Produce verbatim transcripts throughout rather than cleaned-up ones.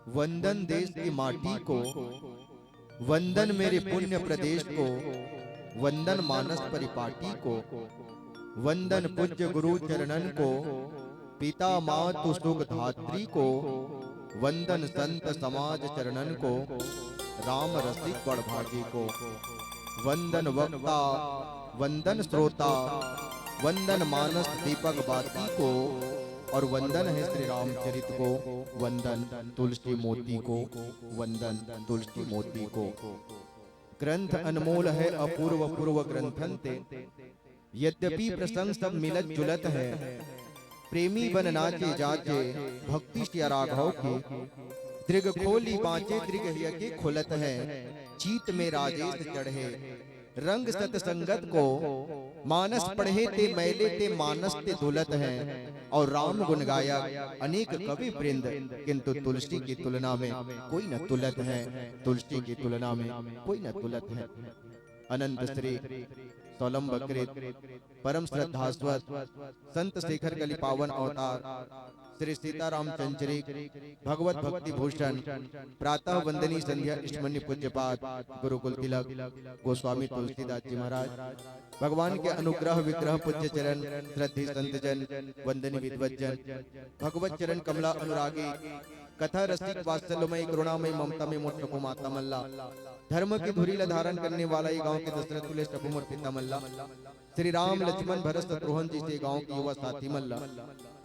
वंदन देश की माटी को, वंदन मेरे पुण्य प्रदेश को, वंदन मानस परिपाटी को, वंदन पूज्य गुरु चरणन को, पिता मातु सुख धात्री को, वंदन संत समाज चरणन को, राम रसिक बड़भागी को, वंदन वक्ता, वंदन श्रोता, वंदन मानस दीपक बाती को, और वंदन है श्री रामचरित को, वंदन तुलसी मोती को, वंदन तुलसी मोती को। ग्रंथ अनमोल है, अपूर्व पूर्व ग्रंथन ते। यद्यपि प्रसंग सब मिलत जुलत है, प्रेमी बन नाचे जाचे भक्ति सिया राघव के। दृग खोली बाँचे दृग हिय के खुलत है, चीत में राजेश चढ़े। रंग सतसंगत को मानस पढ़े ते मैले ते मानस ते धुलत है। और राम गुण गायक अनेक कवि वृंद, किंतु तुलसी की तुलना में कोई न तुलत है, तुलसी की तुलना में कोई न तुलत है। अनंत श्री सौलंबकृत परम श्रद्धास्वत संत शेखर कली पावन अवतार श्री सीताराम चंचरिक भगवत भक्ति भूषण प्रातः वंदनी संध्या स्मरणी पूज्यपाद गुरुकुल तिलक गोस्वामी तुलसीदास जी महाराज, भगवान के अनुग्रह विग्रह पूज्य चरण श्रद्धेय संतजन, वंदनी विद्वत जन, भगवत चरण कमला अनुरागी, कथा रसिक वात्सल्यमय करुणामय ममता में मोर सबो माता मन ला, धर्म की धुरी ला धारण करने वाला ये गांव के दशरथ तुल्य सबो मोर पिता मन ला, श्री राम लक्ष्मण भरत शत्रुघ्न जैसे गांव के युवा साथी मन ला,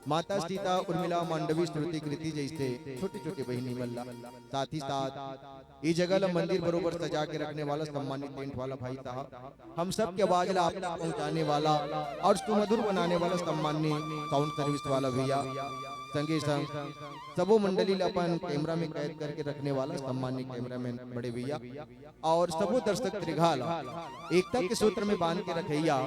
माता सीता, उर्मिला, मांडवी, श्रुति, कृति जैसे छोटी छोटी बहिनी मन ला, साथ ही साथ ये जगह ला मंदिर बरोबर सजा के रखने वाला सम्मानित टेंट वाला भाई साहब, हम सब के आवाज ला आप तक पहुंचाने वाला और सुमधुर बनाने वाला सम्मानित साउंड सर्विस वाला भैया, संगे संग सबो मंडली ला अपन कैमरा में कैद करके रखने वाला सम्मानित कैमरामैन बड़े भैया, और सबो दर्शक दीर्घा ला एकता के सूत्र में बांध के रखैया,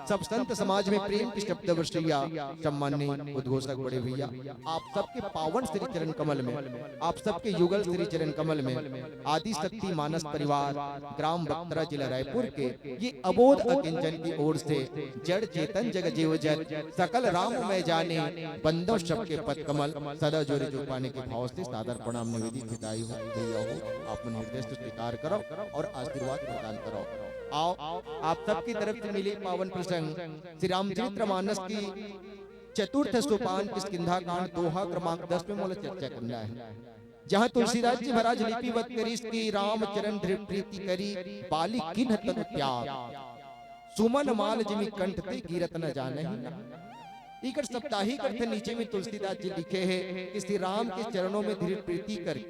सब संत समाज में प्रेम के शब्द वर्षैया, सम्माननीय उद्घोषक बड़े भैया, आप सबके पावन श्री चरण कमल में, आप सबके युगल श्री चरण कमल में आदि शक्ति मानस परिवार, ग्राम बख्तरा, जिला रायपुर के ये अबोध अकिंचन की ओर से जड़ चेतन जग जीव जत सकल राम मैं जाने, बंदो सबके पद कमल सदा जोरे जो पाने के भाव से सादर प्रणाम निवेदित हिताई हो भैया हो, आप मन हृदय से स्वीकार करो और आशीर्वाद प्रदान करो। आओ, आप सबकी तरफ से मिले पावन प्रसंग श्री रामचरित्र मानस की चतुर्थ सोपान किष्किंधा कांड दोहा क्रमांक दस में मोला चर्चा करना है, जहाँ तुलसीदास जी महाराज लिपिबद्ध करिस कि राम चरण दृढ़ प्रीति करी, बाली किन्ह तनु त्याग। सुमन माल जिमि कंठ ते गिरत न जानहि। इकर साप्ताहिक अर्थ नीचे में तुलसीदास जी लिखे हैं कि श्री राम के चरणों में दृढ़ प्रीति कर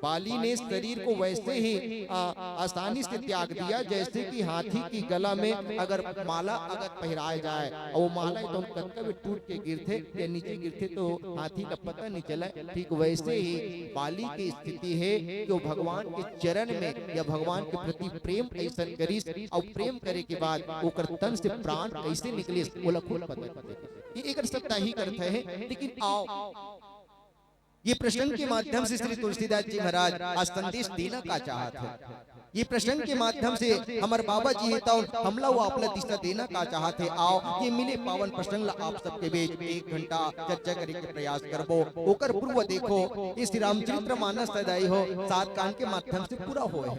बाली ने शरीर को वैसे ही, आ, आसानी से त्याग दिया जैसे कि हाथी की गला में अगर माला अगर पहराया जाए और वो माला तो कतका भी टूट के गिरथे या नीचे गिरथे तो हाथी ला पता नहीं चला। ठीक वैसे ही बाली की स्थिति है कि वो भगवान के चरण में या भगवान के प्रति प्रेम कैसन करिस और प्रेम करे के बाद ओकर तन से प्राण कैसे निकलिस, ओला खुद पता नहीं। ये एक साप्ताहिक अर्थ है, लेकिन आओ, ये प्रसंग के माध्यम से श्री तुलसीदास जी महाराज आज संदेश देना का चाहत है। ये प्रसंग के माध्यम से हमर बाबा जी हे तौन हमला वो आपला दिशा देना का चाहत है। आओ, ये मिले पावन प्रसंग ला आप सबके बीच एक घंटा चर्चा करे के प्रयास करबो। ओकर पूर्व देखो, ये श्री रामचरित्र मानस सदाई हो सात कांड के माध्यम से पूरा होए हे।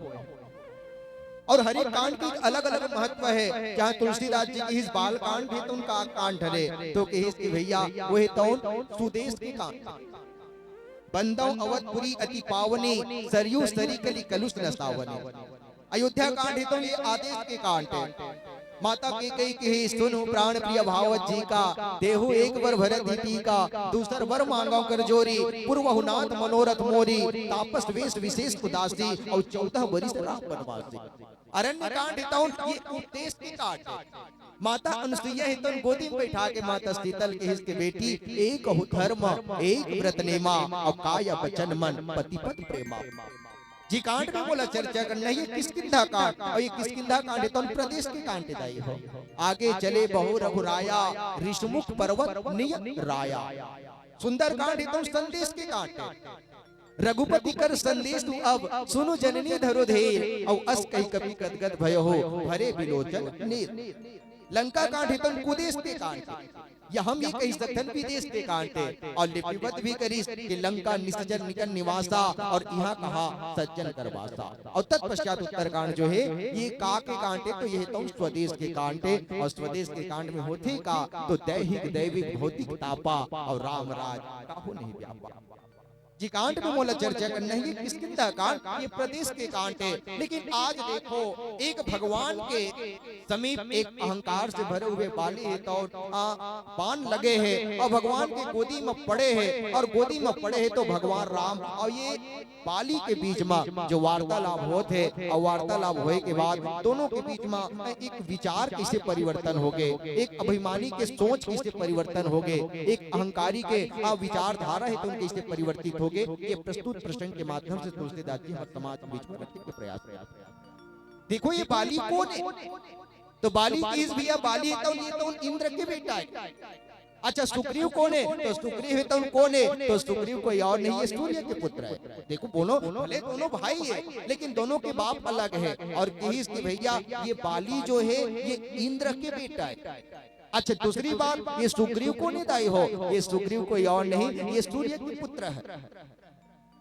और हर एक कांड के अलग-अलग महत्व है। जहाँ तुलसीदास जी कहिस बाल कांड हे तो उनका कांड हरे, तो कहिस कि भैया वो हे तौन सुदेश के कांड। बंदौ अवधपुरी अति पावनी, सरयू सरिकलि कलुष न सावनी। अयोध्या कांड हे तो ये आदेश के कांड हे। माता कैकेयी कहिस सुनु प्राण प्रिय भावत जी का, देहु एक बर भरत ही टीका, दूसर बर मांगौ कर जोरी, पुरवहु नाथ मनोरथ मोरी, तापस वेश विशेष उदासी, और चौदह बरिस राम बनवासी। अरण्य कांड हे तौन ये उपदेश के कांड हे। माता अनुसुईया हे तौन गोदी में बैठा के माता सीता ल कहिस कि बेटी, एकहु धर्म एक व्रत नेमा, और काय बचन मन पति पद प्रेमा। जी कांड में मोला चर्चा करना हे, ये किष्किंधा कांड, और ये किष्किंधा कांड हे तौन प्रदेश के कांड हे दाई हो। आगे चले बहु रघुराया, ऋषमुख पर्वत नियत राया। सुंदर कांड हे तौन संदेश के कांड हे। रघुपति कर संदेश तू अब, सुनु जननी धरु धीर, और अस कहि कपि गदगद भयो हो, भरे बिलोचन नीर। लंका कांड हे तउन कुदेस के कांड हे, या हम ये कहि सकथन विदेस के कांड हे। अउ लिपिबद्ध भी करिस कि लंका निसज्जन निकन निवासा, अउ इहाँ कहा सज्जन कर बासा। अउ तत्पश्चात उत्तरकांड जो हे, ये का के कांड हे, तो ये हे तउन स्वदेस के कांड हे। अउ स्वदेस के कांड में होथे का, तो दैहिक दैविक भौतिक तापा अउ रामराज काहू नहीं व्यापा। जी कांड में मोला चर्चा करना हे, ये किसकिंदा कांड, ये प्रदेस के कांड हे। लेकिन आज देखो, एक भगवान के समीप एक अहंकार से भरे हुए बाली हे, तो, आ, बाण लगे हे अउ भगवान के गोदी में पड़े हे, अउ गोदी में पड़े हे तो भगवान राम अउ ये बाली के बीच में जो वार्तालाप होत हे, अउ वार्तालाप होए के बाद दोनों के बीच में एक विचार कइसे परिवर्तन होगे, एक अभिमानी के सोच कइसे परिवर्तन होगे, एक अहंकारी के, आ, विचारधारा हे तउन कइसे परिवर्तित होगे, ये प्रस्तुत प्रसंग के माध्यम से तुलसीदास जी हमर समाज के बीच में रखे के प्रयास करत हे। देखो ये बाली कोन हे? तो बाली कहिस भैया, बाली हे तउन, ये तउन इंद्र के बेटा हे। अच्छा, सुग्रीव कोन हे? तो सुग्रीव हे तउन कोन हे? तो सुग्रीव कोई अउ नहीं, ये सूर्य के पुत्र हे। देखो, बोलो, भले दोनों भाई हे, लेकिन दोनों के बाप अलग हे। अउ कहिस कि भैया, ये बाली जो हे, ये इंद्र के बेटा हे। अच्छा, दूसरी बात, ये सुग्रीव कोन हे दाई हो? ये सुग्रीव कोई अउ नहीं, ये सूर्य के पुत्र हे।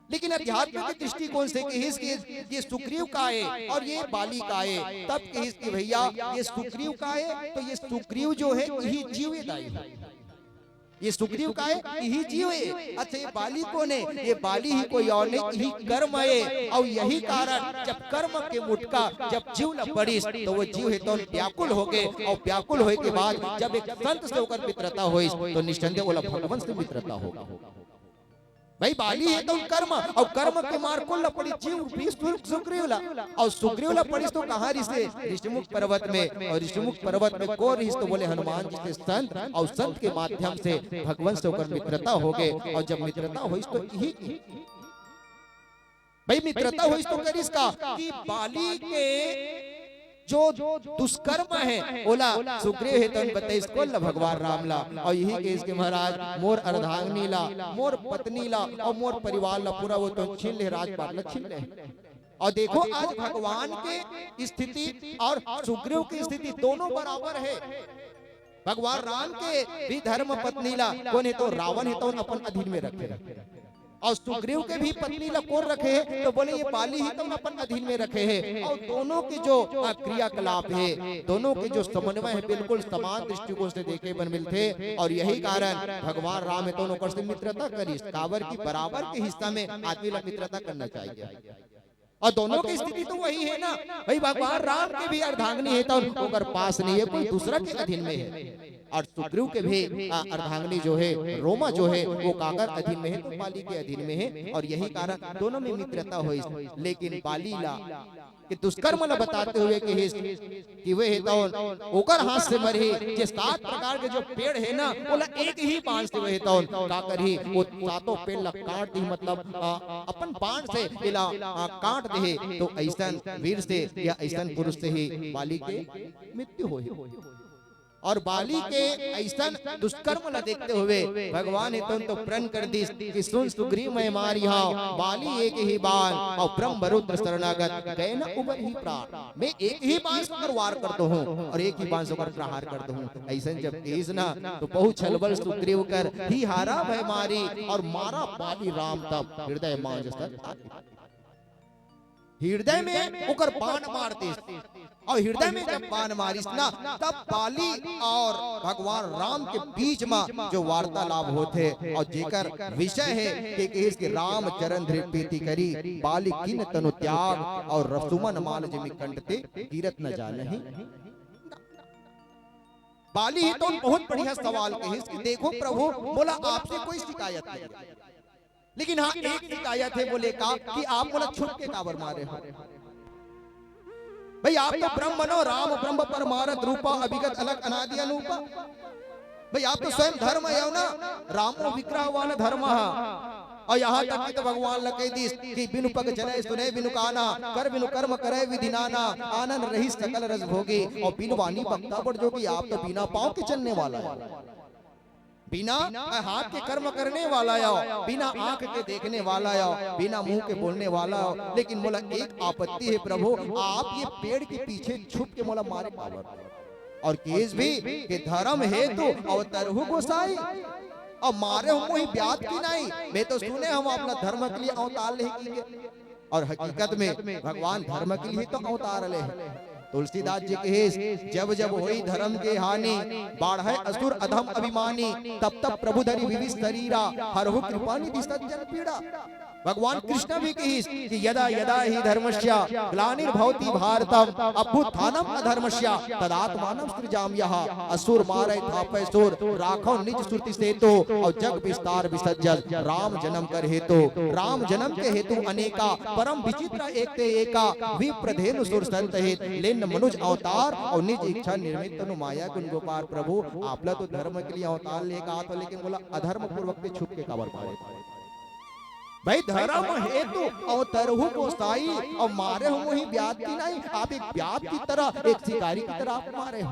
लेकिन अध्यात्म के दृष्टिकोण से कहिस कि ये सुग्रीव का हे अउ ये बाली का हे, तब कहिस कि भैया, ये सुग्रीव का हे, तो ये सुग्रीव जो हे, इही जीव हे दाई हो। ये सुग्रीव का हे, इही जीव हे। अच्छा, ये बाली कोन हे? ये बाली ही कोई अउ नहीं, इही कर्म हे। अउ यही कारण, जब कर्म के मुटका जब जीव ला पड़िस, तो वो जीव हे तउन व्याकुल होगे, अउ व्याकुल होए के बाद जब एक संत से ओकर मित्रता होइस, तो निस्संदेह ओला भगवान से मित्रता होगे। भाई, बाली हे तउन कर्म, अउ कर्म के मार कोन ला पड़िस? जीव पड़िस सुग्रीव ला, अउ सुग्रीव ला पड़िस तो कहाँ रिहिसे? ऋषिमुख पर्वत में। अउ ऋषिमुख पर्वत में कोन रिहिस? तो बोले हनुमान जी से संत, अउ संत के माध्यम से भगवान से ओकर मित्रता होगे, अउ जब मित्रता होइस तो इही, भाई, मित्रता होइस तो करिस का कि बाली के जो दुष्कर्म हे, ओला सुग्रीव हे तउन बताइस कोन ला? भगवान राम ला। अउ इही कहिस कि महाराज, मोर अर्धांगिनी ला, मोर पत्नी ला अउ मोर परिवार ला पूरा वो तो छीन ले, राजपाट ला छीन ले। अउ देखो, आज भगवान के स्थिति अउ सुग्रीव के स्थिति दोनों बराबर हे। भगवान राम के भी धर्म पत्नी ला कोन हे? तो रावण हे तउन अपन अधीन में रखे हे। अउ सुग्रीव के भी पत्नी ला कोन रखे हे? तो बोले ये बाली ही तउन अपन अधीन में रखे हे। अउ दोनों के जो, आ, क्रियाकलाप हे, दोनों के जो समन्वय हे, बिल्कुल समान दृष्टिकोण से देखे बर मिलथे। अउ यही कारण भगवान राम हे तउन ओकर से मित्रता करिस, काबर कि बराबर के हिस्सा में आदमी ला मित्रता करना चाहिए। अउ दोनों के स्थिति तो वही हे ना भाई, भगवान राम के भी अर्धांगिनी हे तउन ओकर पास नहीं हे, कोई दूसरा के अधीन में हे। अउ सुग्रीव के भी, आ, अर्धांगिनी जो हे, रोमा जो हे, वो काकर अधीन में हे? तो बाली के अधीन में हे। अउ यही कारण दोनों में मित्रता होइस। लेकिन बाली ला के दुष्कर्म ला बताते हुए कहिस कि वे हे तउन ओकर हाथ से मरही, जे सात प्रकार के जो पेड़ हे ना, ओला एक ही बाण से वे हे तउन का करही, वो सातों पेड़ ला काट दिही, मतलब, आ, अपन बाण से एला, आ, काट देहे। तो अइसन वीर से या अइसन पुरुष से ही बाली के मृत्यु होही। अउ बाली के अइसन दुष्कर्म ला देखते हुए भगवान हे तउन तो प्रण कर दिस कि सुन सुग्रीव मैं मारिहौं बाली एक ही बाण, अउ ब्रह्म रुद्र शरणागत गए न उबरही प्राण। मैं एक ही बाण से ओकर वार कर दूहूँ अउ एक ही बाण से ओकर प्रहार कर दूहूँ। अइसन जब कहिस ना, तो बहु छल बल सुग्रीव कर ही हारा भय मारी, अउ मारा बाली राम तब हृदय मांझ सर। हृदय में ओकर बाण मार दिस। अउ हृदय में जब बाण मारिस ना, तब बाली अउ भगवान राम के बीच में जो वार्तालाप होथे अउ जेकर विषय हे कि कहिस कि राम चरण धरि प्रीति करी, बाली कीन्ह तनु त्याग, अउ रसुमन माल जिमि कंठ ते कीरत न जानही। बाली हे तउन बहुत बढ़िया सवाल कहिस कि देखो प्रभु, मोला आपसे कोई शिकायत नहीं हे, लेकिन हाँ, एक शिकायत हे, बोले का कि आप मोला छुप के काबर मारे हो? भाई, आप तो ब्रह्म नो, राम ब्रह्म परमारथ रूपा, अभिगत अलख अनादि अनूपा। भाई, आप तो स्वयं धर्म हव ना, रामो विग्रहवान धर्म हे। अउ यहाँ तक कि तो भगवान ला कहि दिस कि बिनु पग चले सुने बिनु काना, कर बिनु कर्म करे विधि नाना, आनंद रहित सकल रस भोगी, अउ बिनु वाणी वक्ता बड़ जोगी। आप तो बिना पाँव के चलने वाला हे। बिना हाथ के कर्म करने वाला हव, बिना आंख के देखने वाला हव, बिना मुंह के बोलने वाला हव, लेकिन मोला एक आपत्ति हे प्रभु, आप ये पेड़ के पीछे छुप के मोला मारे काबर? अउ किहिस भी कि धरम हेतु अवतरहु गोसाई, अउ मारे हो मोहि ब्याध की नाई। मैं तो सुने हंव आप ला धरम के लिए अवतार लेहे कहिके, अउ हकीकत में भगवान धरम के लिए तो अवतार लेहे। तुलसीदास जी किहिस, जब जब होई धरम के हानि, बाढ़ै असुर अधम अभिमानी, तब तब प्रभु धरि विविध शरीरा, हरहु कृपा निधि सज्जन पीड़ा। भगवान कृष्ण भी किहिस कि यदा यदा हि धर्मस्य ग्लानिर्भवति भारतम अभ्युत्थानम अधर्मस्य तदात्मानम सृजाम्यहम्। असुर मारै थापै सुर, राखौ निज सुरति सेतु, अउ जग विस्तार विसज्जन राम जनम कर हेतु। राम जनम के हेतु अनेका, परम विचित्र एक ते एका, विप्र धेनु सुर संत हित, लेन मनुज अवतार, अउ निज इच्छा निर्मित तनु माया गुण गोपार। प्रभु, आप ला तो धर्म के लिए अवतार लेके आत हो, लेकिन मोला अधर्म पूर्वक ते छुप के काबर मारे? भाई, धरम हेतु अवतरहु गोसाई, अउ मारे हो मोहि ब्याध की नाई। आप एक ब्याध की तरह, एक शिकारी की तरह आप मारे हो।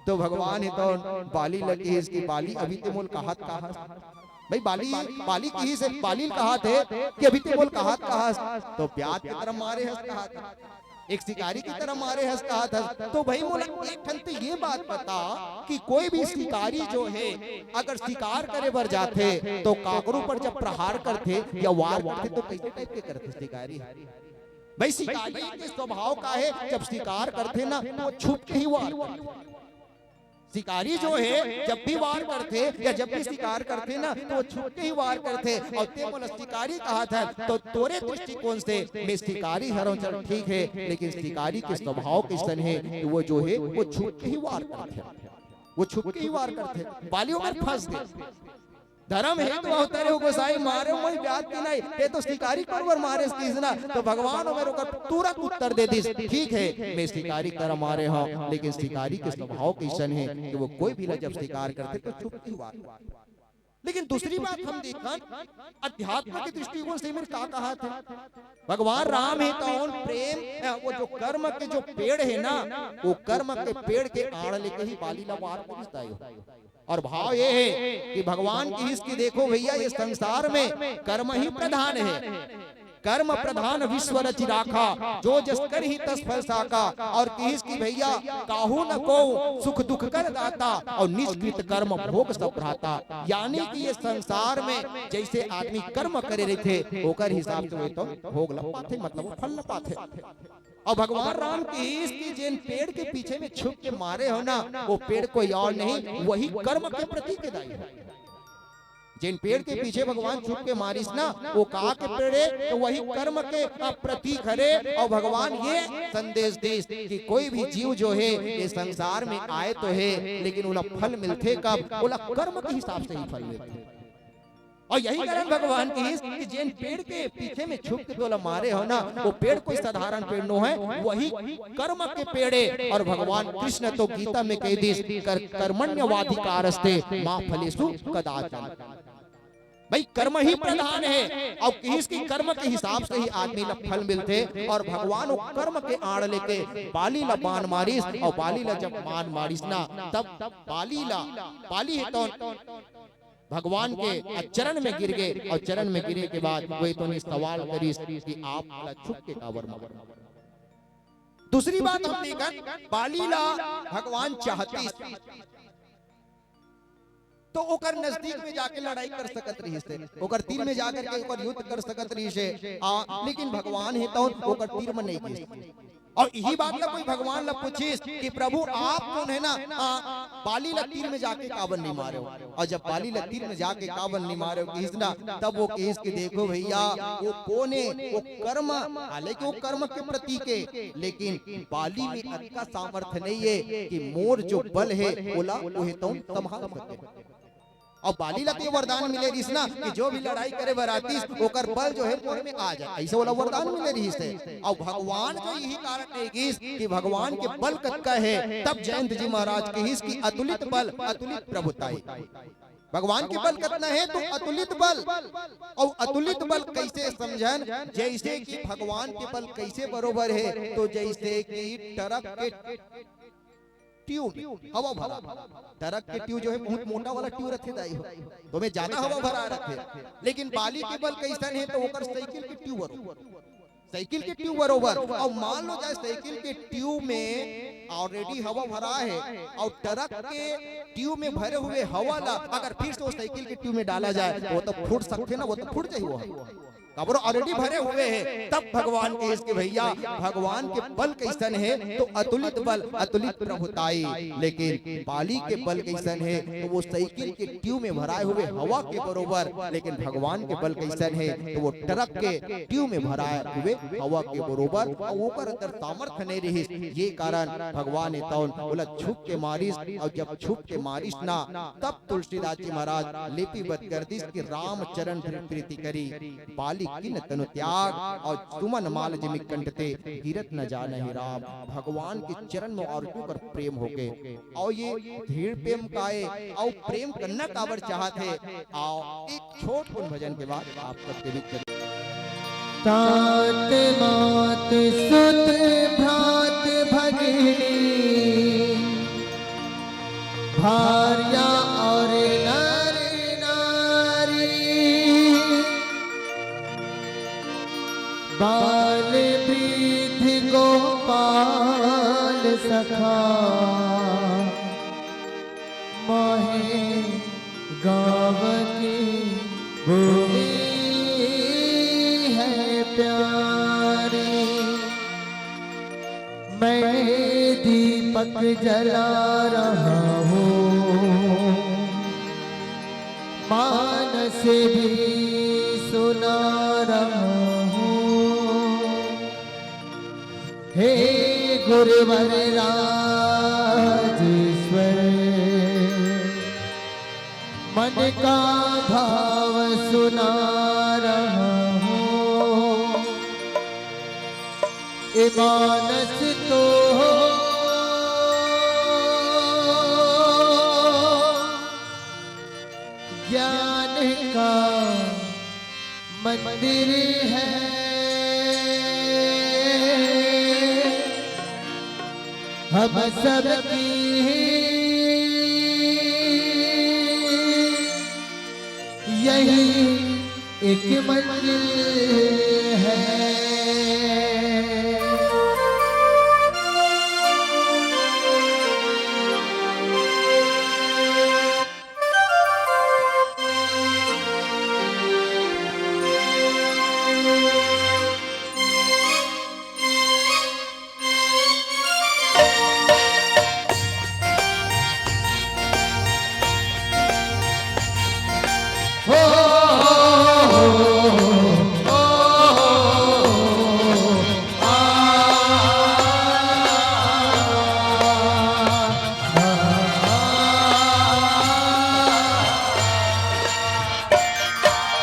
तो भगवान हे तो बाली ल किहिस कि बाली, अभी ते मोल काहत काहस। भाई, बाली, बाली किहिस, बाली ल काहत हे कि अभी ते मोल काहत काहस। तो ब्याध की तरह मारे हस काहत हे। एक शिकारी की तरह मारे हस काहत हस। तो भाई मोला एक ठन ते ये बात बता कि कोई भी शिकारी जो हे, अगर शिकार करे बर जाथे तो काकरो पर जब प्रहार करथे या वार करथे तो कइसे टाइप के करथे शिकारी? भाई, शिकारी के स्वभाव का हे, जब शिकार करथे ना तो छुप के ही वार करथे। शिकारी जो हे, जब भी वार करथे या जब भी शिकार करथे ना, तो वो छुप के ही वार करथे। अउ ते मोला शिकारी काहत हस, तो तोरे दृष्टिकोण से मैं शिकारी हरंव, चल ठीक हे, लेकिन शिकारी के स्वभाव कइसन हे कि वो जो हे, वो छुप के ही वार करथे, वो छुप के ही वार करथे। बाली ओकर फंस गे। धरम हेतु अवतरहु गोसाई, मारे मोहि ब्याध की नाई। ते तो शिकारी बरोबर मारे किहिस ना, तो भगवान ओकर तुरंत उत्तर दे दिस, ठीक हे, मैं शिकारी कर मारे हंव, लेकिन शिकारी के स्वभाव कइसन हे कि वो कोई भी ला जब शिकार करथे तो छुप के वार। लेकिन दूसरी बात हम देखन, अध्यात्म के दृष्टिकोण से मेर का काहत हे? भगवान राम हे तो प्रेम, वो जो कर्म के जो पेड़ हे ना, वो कर्म के पेड़ के आड़ लेके ही बाली ला वार करिस दाई हो। अउ भाव ये हे कि भगवान किहिस कि देखो भइया, ये संसार में कर्म ही प्रधान हे, कर्म प्रधान विश्व रचि राखा, जो जस करही तस फल साखा। अउ किहिस कि भइया, काहू न को सुख दुख कर दाता, अउ निज कृत कर्म भोग सब भ्राता। यानी कि ये संसार में जइसे आदमी कर्म करे रहिथे, ओकर हिसाब से वो तो भोग ल पाथे, मतलब वो फल ल पाथे। अउ भगवान राम किहिस कि जेन पेड़ के पीछे में छुप के मारे हो ना, वो पेड़ कोई और नहीं, वही कर्म के प्रतीक हे दाई हो। जेन पेड़ के पीछे भगवान छुप के मारिस ना, वो का के पेड़ हे? तो वही कर्म के, अ, प्रतीक हरे। अउ भगवान ये संदेश दिस कि कोई भी जीव जो हे, ये संसार में आए तो हे, लेकिन ओला फल मिलथे कब? ओला कर्म के हिसाब से ही फल मिलथे। अउ यही कारण भगवान किहिस कि जेन पेड़ के पीछे में छुप के तोला मारे हो ना, वो पेड़ कोई साधारण पेड़ नो हे, वही कर्म के पेड़ हे। अउ भगवान कृष्ण तो गीता में कहि दिस, कर, कर्मण्येवाधिकारस्ते मा फलेषु कदाचन। भाई, कर्म ही प्रधान हे। अउ किहिस कि कर्म के हिसाब से ही आदमी ला फल मिलथे। अउ भगवान वो कर्म के आड़ लेके बाली ला बाण मारिस, अउ बाली ला जब बाण मारिस ना, तब बाली ला, बाली हे तो भगवान के चरण में गिर गे, अउ चरण में गिरे के बाद वो तो सवाल करिस कि आप ला छुप के काबर मारे? दूसरी बात हम देखन, बाली ला भगवान चाहतिस तो ओकर नजदीक में जाके लड़ाई कर सकत रहिस हे, ओकर तीर में जाकर के ओकर युद्ध कर सकत रहिस हे, आ, लेकिन भगवान हे तो ओकर तीर में नहीं गिस। अउ इही बात ला कोई भगवान ला पूछिस कि प्रभु, आप कोन हे ना, आ, बाली ला तीर में जाके काबर नहीं मारे हो? अउ जब बाली ला तीर में जाके काबर नहीं मारे हो किहिस ना, तब वो किहिस कि देखो भइया, वो कोन हे, वो कर्म, हालांकि वो कर्म के प्रतीक हे, लेकिन बाली में अतका सामर्थ्य नहीं हे कि मोर जो बल हे, ओला ओहे तो संभाल सके। अउ बाली ला तो ये वरदान मिले रहिस ना कि जो भी लड़ाई करे बर आतिस, ओकर बल जो हे मोर में आ जाए, अइसे ओला वरदान मिले रहिस हे। अउ भगवान जो यही कारण नहीं गिस कि भगवान के बल कतका हे, तब जयंत जी महाराज किहिस कि अतुलित बल अतुलित प्रभुताई। भगवान के बल कतना हे? तो अतुलित बल। अउ अतुलित बल कइसे समझन? जइसे कि भगवान के बल कइसे बरोबर हे, तो जइसे कि ट्रक के ट्यूब, हवा भरा। ट्रक के ट्यूब जो हे बहुत मोटा वाला ट्यूब रथे दाई हो, तो ओमे ज्यादा हवा भरा रथे। लेकिन बाली के बल कइसन हे? तो ओकर साइकिल के ट्यूब बरोबर। साइकिल के ट्यूब बरोबर। अउ मान लो जाए साइकिल के ट्यूब में ऑलरेडी हवा भरा है अउ ट्रक के ट्यूब में भरे हुए हवा ला अगर फिर से वो साइकिल के ट्यूब में डाला जाए तो वो तो फूट सकथे ना, वो तो फूट जाही वो। काबर ऑलरेडी भरे हुए हैं। तब भगवान कहिस कि भैया, भगवान के बल कइसन हे, तो अतुलित बल, अतुलित प्रभुताई। लेकिन बाली के बल कइसन हे, तो वो साइकिल के ट्यूब में भराए हुए हवा के बरोबर। लेकिन भगवान के बल कइसन हे, तो वो ट्रक के ट्यूब में भराए हुए हवा के बरोबर। अउ ओकर अंदर सामर्थ्य नहीं रहिस, ये कारण भगवान ए तौन ओला छुप के मारिस। अउ जब छुप के मारिस ना, तब तुलसीदास जी महाराज लिपिबद्ध कर दिस कि राम चरण प्रीति करी, बाली कीन्ह तनु त्याग, अउ सुमन माल जिमि कंठ ते, गिरत न जानहि राग। भगवान के चरण में अउ ओकर प्रेम होके, अउ ये धीर प्रेम का ए, अउ प्रेम करना काबर चाहत हे। अउ एक छोट कुन भजन के बाद आप सबके बीच चले। तात मात सुत भ्रात भगिनी, भार्या और नर नारी, बाल वृद्ध गोपाल सखा, मोहे गाँव की भूमि है प्यारी। मैं दीपक जला रहा हूँ, मानस भी सुना रहा हूँ। हे गुरुवर राजेश्वर, मन का भाव सुना रहा हूँ। ए मानस तो ज्ञान का मंदिर है हम सबकी, यही एक मंजिल है।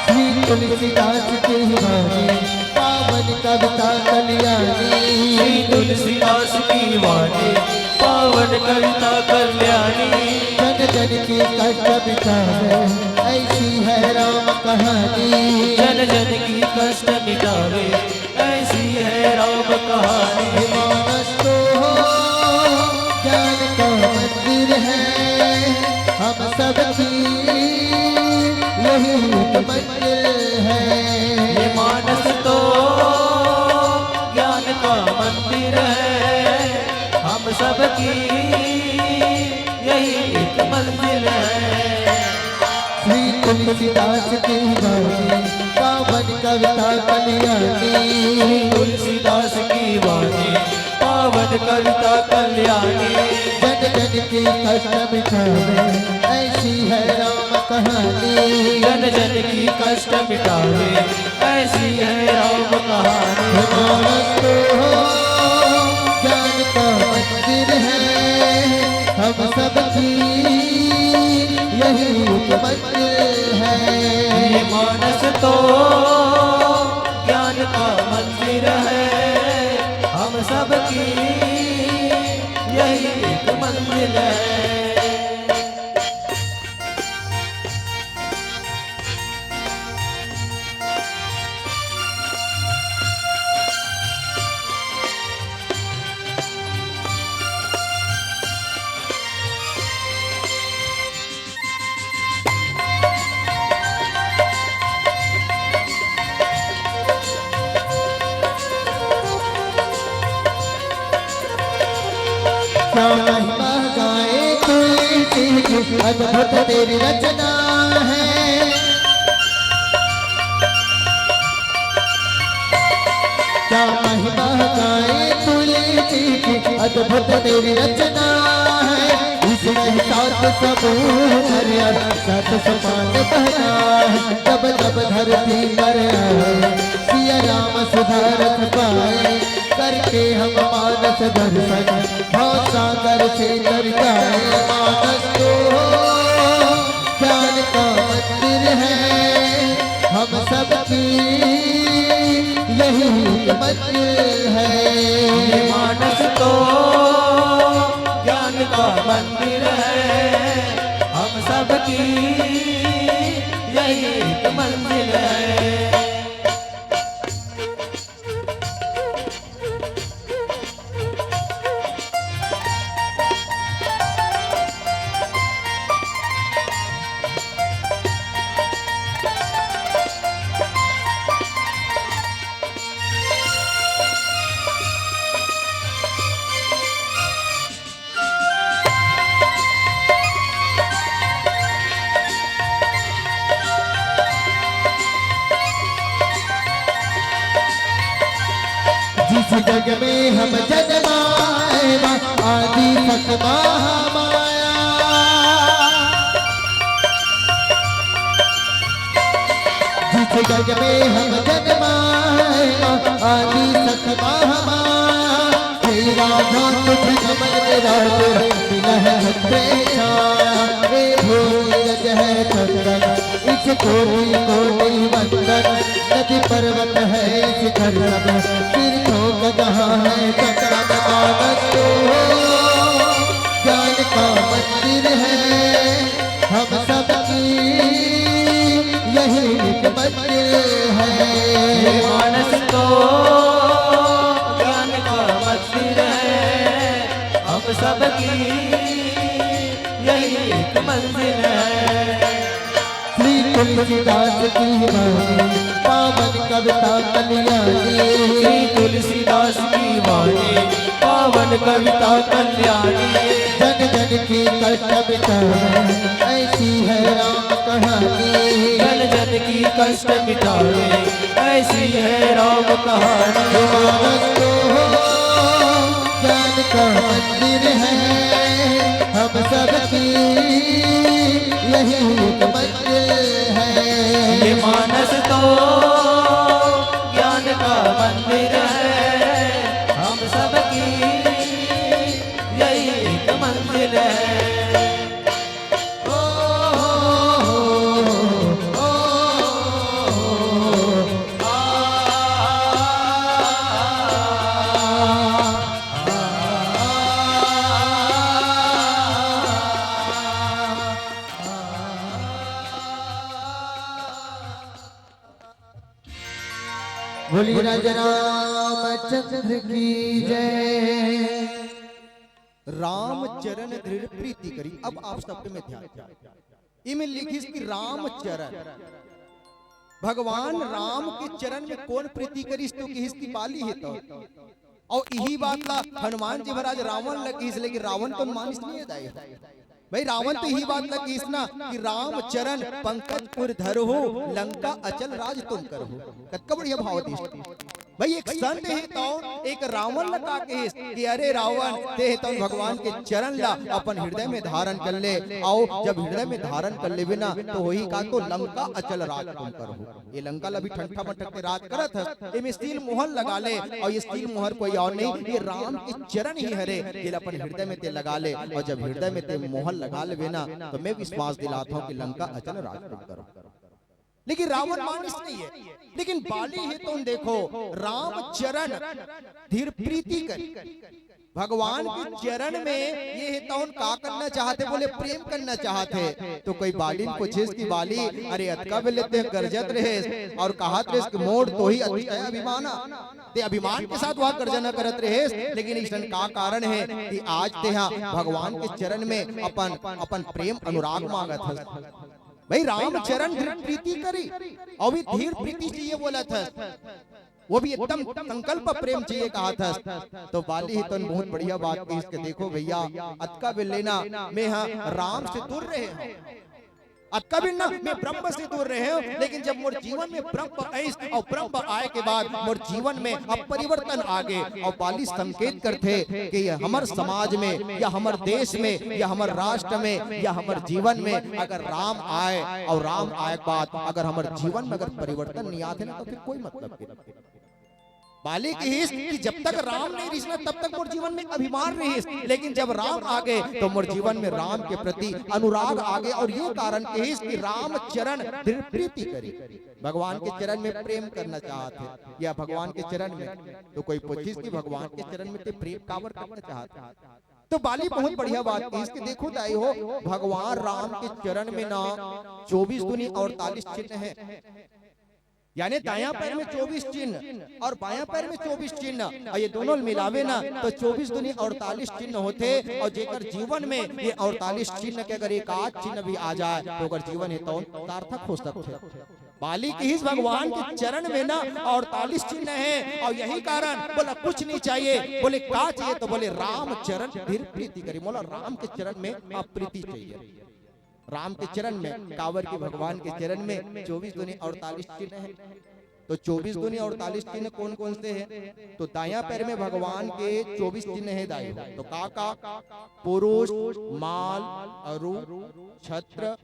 श्री तुलसीदास की वाणी, पावन कविता कल्याणी। श्री तुलसीदास की वाणी, पावन कविता कल्याणी। जन जन की कष्ट मिटावे, ऐसी है राम कहानी। जन जन की कष्ट मिटावे, ऐसी है राम कहानी। मानस तो ज्ञान का मंदिर है हम सबकी, यही एक मंजिल है। ये मानस तो ज्ञान का मंदिर है हम सबकी, यही एक मंजिल है। श्री तुलसीदास की वाणी, पावन कविता कल्याणी। श्री तुलसीदास की वाणी, पावन कविता कल्याणी। जन जन की कष्ट मिटावे, ऐसी है राम कहानी। जन जन की कष्ट मिटावे, ऐसी है राम कहानी। मानस तो ज्ञान का मंदिर है हम सबकी, यही एक मंजिल है। ये मानस तो ज्ञान का मंदिर है हम सबकी, यही एक मंजिल है। क्या महिमा गाए तुलसी की, अद्भुत तेरी रचना है। क्या महिमा गाए तुलसी की, अद्भुत तेरी रचना है। इसमें सात समूह नर और सात समान बहना है। जब जब धरती पर आए, सिया राम सुधा रस पाए, करके हम मानस दर्शन, भव सागर से तर जाए। मानस तो ज्ञान का मंदिर है, हम सबकी यही एक मंजिल है। ये मानस तो ज्ञान का मंदिर है, हम सबकी यही एक मंजिल है। जिस जग में हम जन्माए, माँ आदि सत महामाया। जिस जग में हम जन्माए, माँ आदि सत महामाया। हे राधा तुझ नमन मेरा, तेरा मिला है छत्र छाया। हे भोगी रज है चंदन, इस कोटि कोटि वंदन। नदी पर्वत है शिखर सब, तीर्थों का जहाँ है संगम। मानस तो ज्ञान का मंदिर है, हम सबकी यही एक मंजिल है। ये मानस तो ज्ञान का मंदिर है, हम सबकी यही एक मंजिल है। श्री तुलसीदास की वाणी, पावन कविता कल्याणी। श्री तुलसीदास की वाणी, पावन कविता कल्याणी। जन जन की कष्ट मिटावे, ऐसी है राम कहानी। जन जन की कष्ट मिटावे, ऐसी है राम कहानी। मानस तो ज्ञान का मंदिर है, हम सबकी यही एक मंजिल है। ये मानस तो ज्ञान का मंदिर है, हम सबकी यही एक मंजिल है। ओ, ओ, ओ, ओ, आ, आ, आ, आ, आ, आ। बोलिए राजा रामचंद्र की जय। राम चरण दृढ़ प्रीति करी। अब आप सबके में ध्यान, इमे लिखिस कि राम चरण, भगवान राम के चरण में कोन प्रीति करिस, तो किहिस कि बाली हे तो। अउ इही बात ला हनुमान जी महाराज रावण ला किहिस, लेकिन रावण तो मानिस नहीं दाई। भाई, रावण तो इही बात ला किहिस ना कि राम चरण पंकज उर धरहु, लंका अचल राज तुम करहु। कतका बढ़िया भाव दिस। भाई, एक संत हे तो एक रावण ला का किहिस कि अरे रावण, ते हे तो भगवान के चरण ला अपन हृदय में धारण कर ले। अउ जब हृदय में धारण कर लेबे ना, तो होही का, तो लंका अचल राज तुम करहु। ये लंका ला भी ठंठा मटक के राज करत हस, एमे सील मोहर लगा ले, अउ ये सील मोहर कोई अउ नहीं, ये राम के चरण ही हरे, जेला अपन हृदय में ते लगा ले, अउ जब हृदय में ते मोहर लगा लेबे ना, तो मैं विश्वास दिलात हूँ कि लंका अचल राज तुम करहु। लेकिन रावण मानिस नहीं हे, लेकिन बाली हे तो देखो, राम चरण धीर प्रीति करी। भगवान के चरण में ये हे तउन का करना चाहथे, बोले प्रेम करना चाहथे। तो कोई बाली ल पूछिस कि बाली, अरे अतका बेले ते गरजत रहेस अउ कहत रहेस कि मोर तोही अतिशय अभिमान आ। ते अभिमान के साथ वह गर्जना करत रहेस, लेकिन अइसन का कारण हे कि आज तेहा भगवान के चरण में अपन, अपन प्रेम अनुराग मांगत हस। भाई, राम चरण धीर प्रीति करी, अउ भी धीर प्रीति चाहिए बोलत हस। वो भी एकदम संकल्प प्रेम चाहिए कहा था। तो बाली ह तो बहुत बढ़िया बात कहिस कि देखो भैया, अतका बेर ले ना मैं ह राम से दूर रहे हंव, अतका बेर ना मैं ब्रह्म से दूर रहे हंव, लेकिन जब मोर जीवन में ब्रह्म आइस अउ ब्रह्म आए के बाद मोर जीवन में अब परिवर्तन आ गे। अउ बाली संकेत करथे कि ये हमर समाज में या हमर देश में या हमर राष्ट्र में या हमर जीवन में अगर राम आए अउ राम आए के बाद अगर हमर जीवन में अगर परिवर्तन नहीं आथे ना, तो फिर कोई मतलब नहीं। बाली कहिस कि जब तक राम नहीं रिहिस ना, तब तक मोर जीवन में अभिमान रिहिस, लेकिन जब राम आ गे तो मोर जीवन में राम के प्रति अनुराग आ गे। अउ ये कारण कहिस कि राम चरण दृढ़ प्रीति करी, भगवान के चरण में प्रेम करना चाहत हे या भगवान के चरण में। तो कोई पूछिस कि भगवान के चरण में ते प्रेम काबर करना चाहत हे? तो बाली बहुत बढ़िया बात कहिस कि देखो दाई हो, भगवान राम के चरण में ना चौबीस दूनी अड़तालीस चिन्ह हे, यानी दायां पैर में चौबीस चिन्ह अउ बायां पैर में चौबीस चिन्ह, अउ ये दोनों मिलावे ना तो चौबीस दूनी अड़तालीस चिन्ह होथे। अउ जेकर जीवन में ये अड़तालीस चिन्ह के अगर एक आध चिन्ह भी आ जाए तो ओकर जीवन हे तो सार्थक हो सकथे। बाली कहिस भगवान के चरण में ना अड़तालीस चिन्ह हे, अउ यही कारण बोला कुछ नहीं चाहिए। बोले का चाहिए? तो बोले राम चरण दृढ़ प्रीति करी, मोला राम के चरण में अब प्रीति चाहिए। राम के चरण में, काबर कि भगवान के चरण में चौबीस दूनी अड़तालीस चिन्ह हे। तो चौबीस दूनी अड़तालीस चिन्ह कौन कौन से हे? तो दायां पैर में भगवान के चौबीस चिन्ह हे दाई हो। तो का का? पुरुष, माल, अरु, छत्र,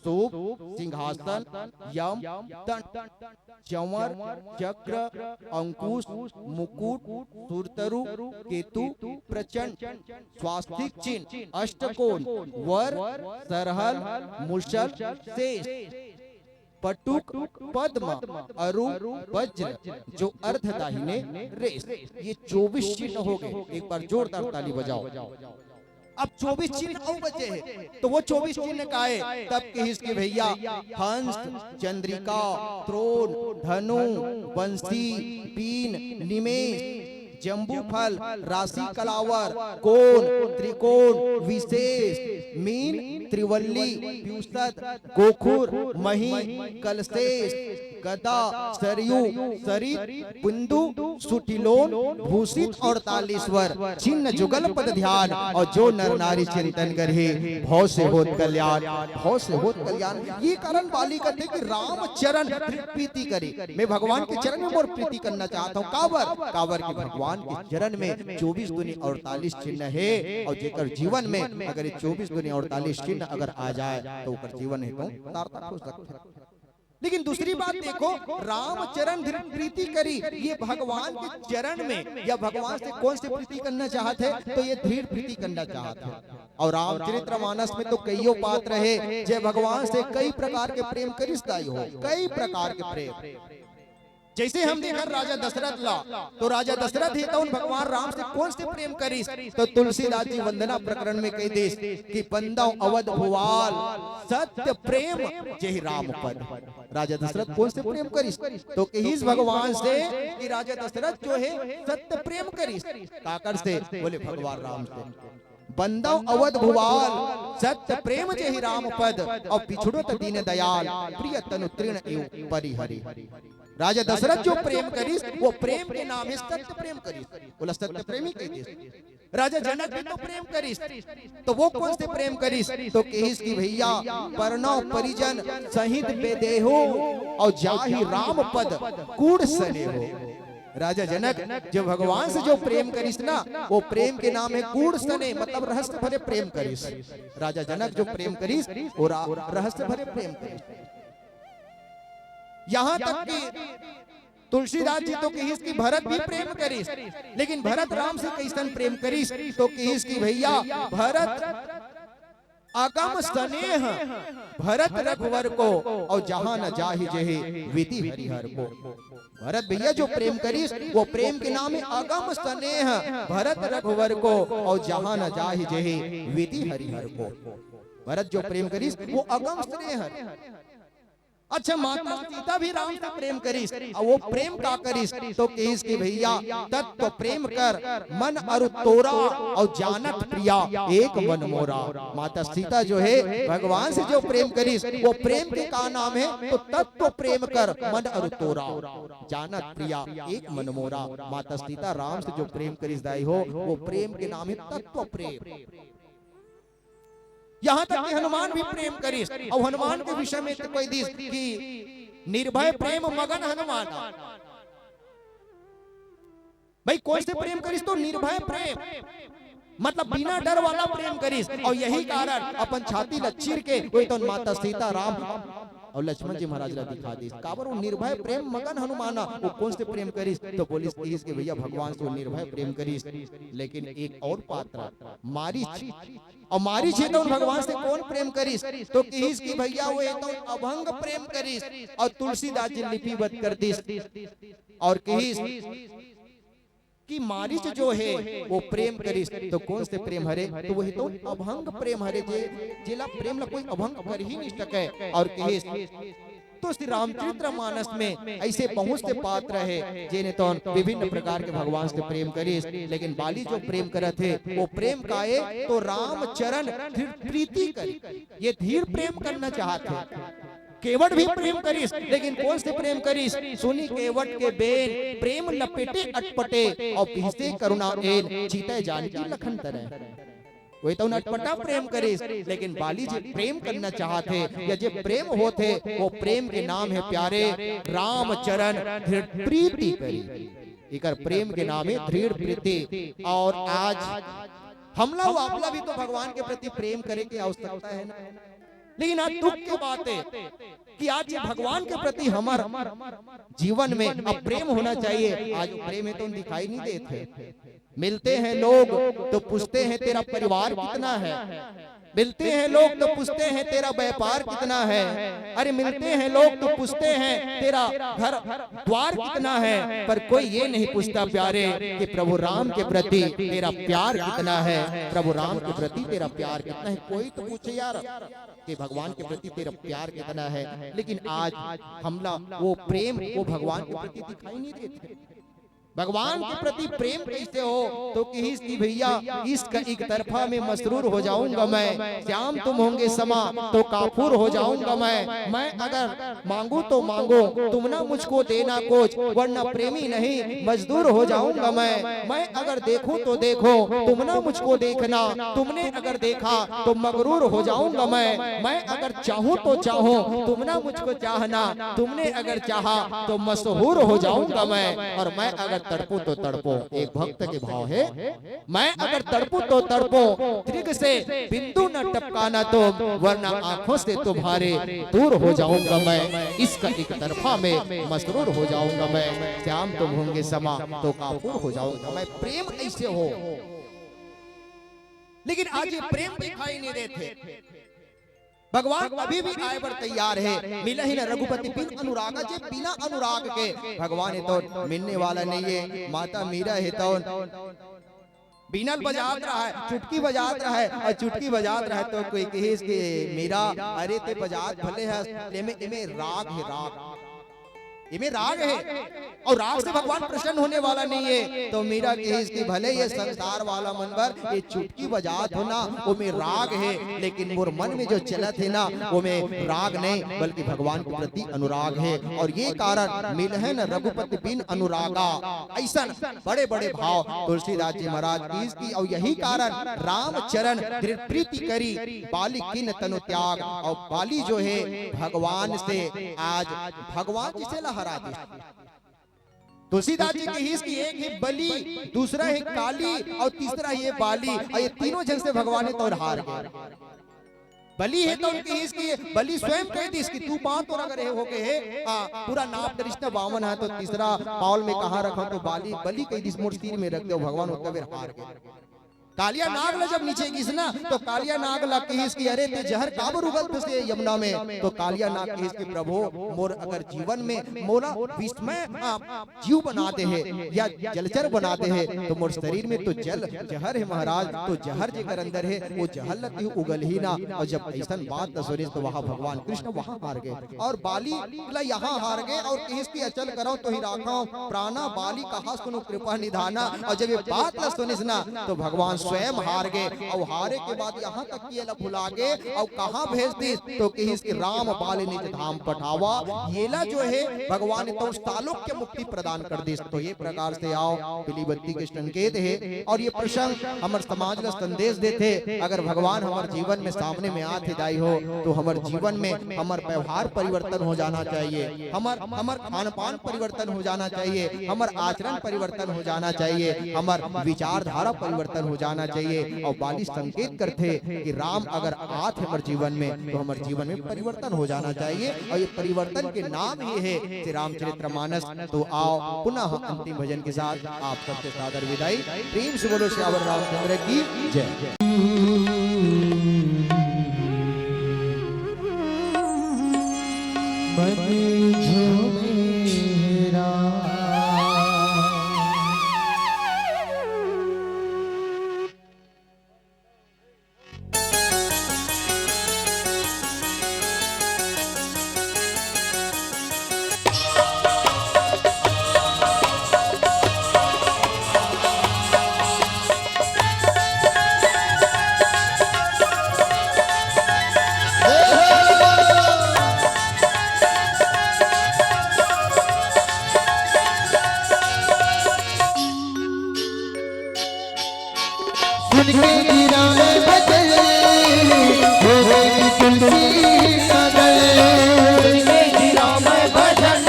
सूप, सिंहासन, यम, दंड, चंवर, चक्र, अंकुश, मुकुट, सूर्यतरु, केतु, प्रचंड, स्वास्तिक चिन्ह, अष्टकोण, वर, सरहल, मुशल, शेष, पटुक, पद्म, अरु, वज्र, जो अर्ध दाहिने रेश। ये चौबीस चिन्ह हो गे। एक बार जोरदार ताली बजाओ। अब चौबीस चिन्ह अउ बचे हे, तो वो चौबीस चिन्ह का हे? तब कहिस कि भैया, हंस, चंद्रिका, त्रोण, धनु, बंसी, बीन, निमेष, जम्बू फल, राशि कलावर, कोण, त्रिकोण, विशेष, मीन, त्रिवल्ली, व्युत्सत, गोखुर, मही, कलशेष, गदा, सरयू, सरित, बिंदु, सुटिलोन, भूषित अड़तालीस वर, चिन्ह जुगल पद ध्यान, अउ जो नर नारी चिंतन करही, भव से होत कल्याण, भव से होत कल्याण। ये कारण बाली कथे कि राम चरण प्रीति करी, मैं भगवान के चरण में मोर प्रीति करना चाहत हंव। काबर? काबर कि भगवान के चरण में चौबीस दूनी अड़तालीस चिन्ह हे, अउ जेकर जीवन में अगर ये चौबीस दूनी अड़तालीस चिन्ह अगर आ जाए, तो ओकर जीवन हे तो सार्थक हो सकथे। लेकिन दूसरी बात देखो, राम चरण दृढ़ प्रीति करी, ये भगवान के चरण में या भगवान से कौन से प्रीति करना चाहत हे? तो ये दृढ़ प्रीति करना चाहत हे। अउ रामचरित मानस में तो कइयो पात्र हे, जे भगवान से कई प्रकार के प्रेम करिस दाई हो, कई प्रकार के प्रेम। जइसे हम देखन राजा दशरथ ला, तो राजा दशरथ हे तउन भगवान राम से कौन से प्रेम करिस? तो तुलसीदास जी वंदना प्रकरण में कहि दिस कि बंदव अवध भुआल, सत्य प्रेम जेहि राम पद। राजा दशरथ कौन से प्रेम करिस? तो कहिस भगवान से कि राजा दशरथ जो हे सत्य प्रेम करिस। काकर से? बोले भगवान राम से। बंदव अवध भुआल, सत्य प्रेम जेहि राम पद, अउ बिछुड़त दीन दयाल, प्रिय तनु तृण एव परिहरि। राजा दशरथ जो प्रेम करिस, वो प्रेम के नाम हे सत्य प्रेम करिस, ओला सत्य प्रेमी कहि दिस। राजा जनक भी तो प्रेम करिस, तो वो कौन से प्रेम करिस? तो कहिस कि भैया, परनव परिजन सहित बेदेहो, अउ जाहि राम पद कूढ़ सनेहो। राजा जनक जो भगवान से जो प्रेम करिस ना, वो प्रेम के नाम हे कूढ़ सने, मतलब रहस्य भरे प्रेम करिस। राजा जनक जो प्रेम करिस, वो रा-, रहस्य भरे प्रेम करिस। यहां तक कि तुलसीदास जी तो कहिस कि भरत भी प्रेम करिस, लेकिन भरत राम से कइसन प्रेम करिस? तो कहिस कि भैया, भरत अगम स्नेह भरत रघुवर को, अउ जहां न जाहि जेहि विधि हरिहर को। भरत भैया जो प्रेम करिस, वो प्रेम के नाम हे अगम स्नेह भरत रघुवर को, अउ जहां न जाहि जेहि विधि हरिहर को। भरत जो प्रेम करिस, वो अगम स्नेह हे। अच्छा, माता सीता भी राम से प्रेम करिस, अउ वो प्रेम का करिस? तो कहिस कि भैया, तत्व प्रेम कर मन अरु तोरा, अउ जानत प्रिया एक मन मोरा। माता सीता जो है, भगवान से जो प्रेम करिस, वो प्रेम के का नाम है? तो तत्व प्रेम कर मन अरु तोरा, जानत प्रिया एक मन मोरा। माता सीता राम से जो प्रेम करिस दाई हो, वो प्रेम के नाम है तत्व प्रेम। यहाँ तक कि हनुमान भी प्रेम करिस, अउ हनुमान के विषय में तो कहि दिस कि निर्भय प्रेम मगन हनुमान। भाई, कोन से प्रेम करिस? तो निर्भय प्रेम, मतलब बिना डर वाला प्रेम करिस। अउ यही कारण अपन छाती ला चीर के वो तो माता सीता राम अउ लक्ष्मण जी महाराज ला दिखा दिस। काबर? वो निर्भय प्रेम मगन हनुमाना। वो कोन से प्रेम करिस? तो बोलिस, कहिस कि भैया, भगवान से वो निर्भय प्रेम करिस। लेकिन एक अउ पात्र मारीच, अउ मारीच हे तो भगवान से कोन प्रेम करिस? तो कहिस कि भैया, वो हे तो अभंग प्रेम करिस, अउ तुलसीदास जी लिपिबद्ध कर दिस। अउ कहिस कि मारीच जो है वो प्रेम करिस, तो कोन से प्रेम हरे? तो वही तो अभंग प्रेम हरे, जे जेला प्रेम ला कोई अभंग कर ही नहीं सके। अउ कहिस तो श्री रामचरित्र मानस में ऐसे बहुत से पात्र है, जेने तो विभिन्न प्रकार के भगवान से प्रेम करिस, लेकिन बाली जो प्रेम करत हे, वो प्रेम का ए तो राम चरण धीर प्रीति करी। ये धीर प्रेम करना चाहत हे, केवट भी प्रेम करिस, लेकिन कोन से प्रेम करिस? सुनि केवट के बेन, प्रेम लपेटे अटपटे, अउ बिहसे करुणा एन, चितै जानकी लखन तरैं। वही तो अटपटा प्रेम करिस, लेकिन बाली जी प्रेम करना चाहत हे, या जे प्रेम होत हे, वो प्रेम के नाम है प्यारे, राम चरण धीर प्रीति करी। एकर प्रेम के नाम है धीर प्रीति। अउ आज हमला वो आपला भी तो भगवान के प्रति प्रेम करे के आवश्यकता है ना। लेकिन आज दुख की बात है कि आज ये भगवान के प्रति हमर जीवन में अब प्रेम होना चाहिए। आज प्रेम हे तो दिखाई नहीं देत हे। मिलते हैं लोग तो पूछते हैं, तेरा परिवार कितना है? मिलते हैं लोग तो पूछते हैं, तेरा व्यापार कितना है? अरे, मिलते हैं लोग तो पूछते हैं, तेरा घर द्वार कितना है? पर कोई ये नहीं पूछता प्यारे कि प्रभु राम के प्रति तेरा प्यार कितना है, प्रभु राम के प्रति तेरा प्यार कितना है। कोई तो पूछे यार कि भगवान के प्रति तेरा प्यार कितना है। लेकिन आज हमला वो प्रेम वो भगवान के प्रति दिखाई नहीं देत हे। भगवान के प्रति प्रेम कैसे हो? तो कहिस कि भैया, इश्क एक तरफा में मसरूर हो जाऊंगा मैं, श्याम तुम होंगे समा तो काफूर हो जाऊंगा मैं। मैं अगर मांगू तो मांगो, तुम ना मुझको देना कुछ, वरना प्रेमी नहीं मजदूर हो जाऊंगा मैं। मैं अगर देखूं तो देखो, तुम ना मुझको देखना, तुमने अगर देखा तो मगरूर हो जाऊंगा मैं। मैं अगर चाहूं तो चाहो, तुम ना मुझको चाहना, तुमने अगर चाहा तो मशहूर हो जाऊंगा मैं। अउ मैं अगर तड़पूं तो तड़पूं, एक भक्त के भाव हे, मैं अगर तड़पूं तो तड़पूं, दृग से बिंदु न टपकाना तुम, वरना आंखों से तुम्हारे दूर हो जाऊंगा मैं। इश्क एक तरफा में मसरूर हो जाऊंगा मैं, श्याम तुम होंगे समा तो काफूर हो जाऊंगा मैं। प्रेम ऐसे हो। लेकिन आज ये प्रेम दिखाई नहीं देत हे। भगवान अभी भी आय बर तैयार हे। मिलहिं न रघुपति बिन अनुरागा, जे बिना अनुराग के भगवान हे तो मिलने वाला नहीं हे। माता मीरा हे तो बीना ल बजात रहय, चुटकी बजात रहय, अउ चुटकी बजात रहय तो कोई कहिस कि मीरा, अरे ते बजात भले हस, एमे, एमे राग हे, राग। एमे राग हे, अउ राग से भगवान प्रसन्न होने वाला नहीं हे। तो मीरा कहिस कि भले ये संसार वाला मन बर ये चुटकी बजात हो ना, ओमे राग हे, लेकिन मोर मन में जो चलत हे ना, ओमे राग नहीं, बल्कि भगवान के प्रति अनुराग हे। अउ ये कारण मिलहिं न रघुपति बिन अनुरागा, अइसन बड़े-बड़े भाव तुलसीदास जी महाराज कहिस कि, अउ यही कारण राम चरण दृढ़ प्रीति करी, बाली कीन्ह तनु त्याग। अउ बाली जो हे भगवान से आज भगवान जी से ला हरा दिस। तुलसीदास जी कहिस कि एक हे बली, दूसरा हे काली अउ तीसरा हे बाली, अउ ये तीनों झन से भगवान हे तो हार गे। बली हे तो कहिस कि बली स्वयं कहि दिस कि तू बांध तोर अगर हे होगे हे, आ, पूरा नाप डरिस ना बावन हे तो तीसरा पाँव में कहाँ रखंव, तो बाली, बली कहि दिस मोर सिर में रख देव भगवान, ओतका बेर हार गे। कालिया नाग ला जब नीचे गिस ना, तो कालिया नाग ला किहिस कि अरे, ते जहर काबर उगलथस यमुना में? तो कालिया नाग किहिस कि प्रभु, मोर अगर जीवन में मोला विषमय, आ, जीव बना दे हे या जलचर बना दे हे, तो मोर शरीर में तो जल जहर हे महाराज, तो जहर जेकर अंदर हे, वो जहर ला तेहू उगलही ना। अउ जब अइसन बात ला सुनिस, तो वहाँ भगवान कृष्ण वहाँ हार गे। अउ बाली ला यहाँ हार गे अउ किहिस कि अचल करव तोहि राखव प्राना, बाली कहास कोनो कृपा निधाना। अउ जब ये बात ला सुनिस ना, तो भगवान स्वयं हार गे अउ हारे के बाद यहाँ तक कि एला भुला गे अउ कहाँ भेज दिस, तो किहिस कि राम बाली निज धाम पठावा। येला जो हे भगवान तो सालोक्य मुक्ति प्रदान कर दिस। तो ये प्रकार से आओ, बिलीवती के संकेत हे। अउ ये प्रसंग हमर समाज ला संदेश देथे, अगर भगवान हमर जीवन में सामने में आथे दाई हो, तो हमर जीवन में हमर व्यवहार परिवर्तन हो जाना चाहिए, हमर, हमर खान पान परिवर्तन हो जाना चाहिए, हमर आचरण परिवर्तन हो जाना चाहिए, हमर विचारधारा परिवर्तन हो जाना चाहिए। अउ बाली संकेत करथे कि राम अगर आत हे हमर जीवन में, तो हमर जीवन में परिवर्तन हो जाना चाहिए। अउ ये परिवर्तन के नाम ही हे श्री रामचरित्र मानस। तो आओ, पुनः अंतिम भजन के साथ आप सबसे सादर विदाई। प्रेम से बोलो सियावर रामचंद्र की जय। मन झूमे राम। सुन के जी राम भजन, हो गई जी तुलसी मगन। सुन के जी राम भजन,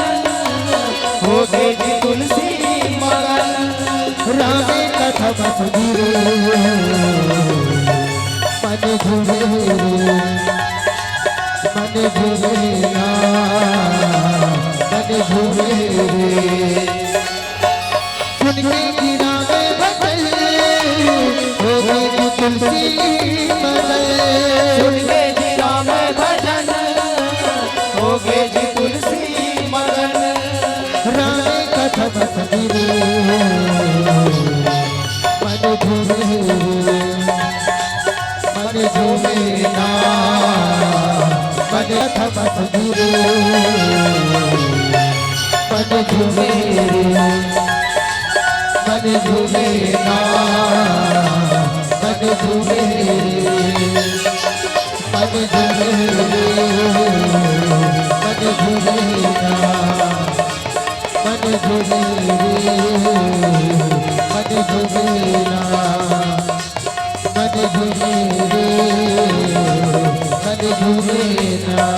हो गई जी तुलसी मगन। राम कथा बस गिरे, मन झूमे रे, मन झूमे ना, मन झूमे रे। सुन के जी राम भजन, हो गई जी तुलसी मगन। सुन के जी राम भजन, हो गई जी तुलसी मगन। राम कथा बस गिरे, मन झूमे, मन झूमे ना, मन कथा बस गिरे। मन झूमे रे, मन झूमे ना, मन झूमे रे, मन झूमे रे, मन झूमे ना, मन झूमे रे, मन झूमे ना, मन झूमे रे, मन झूमे ना।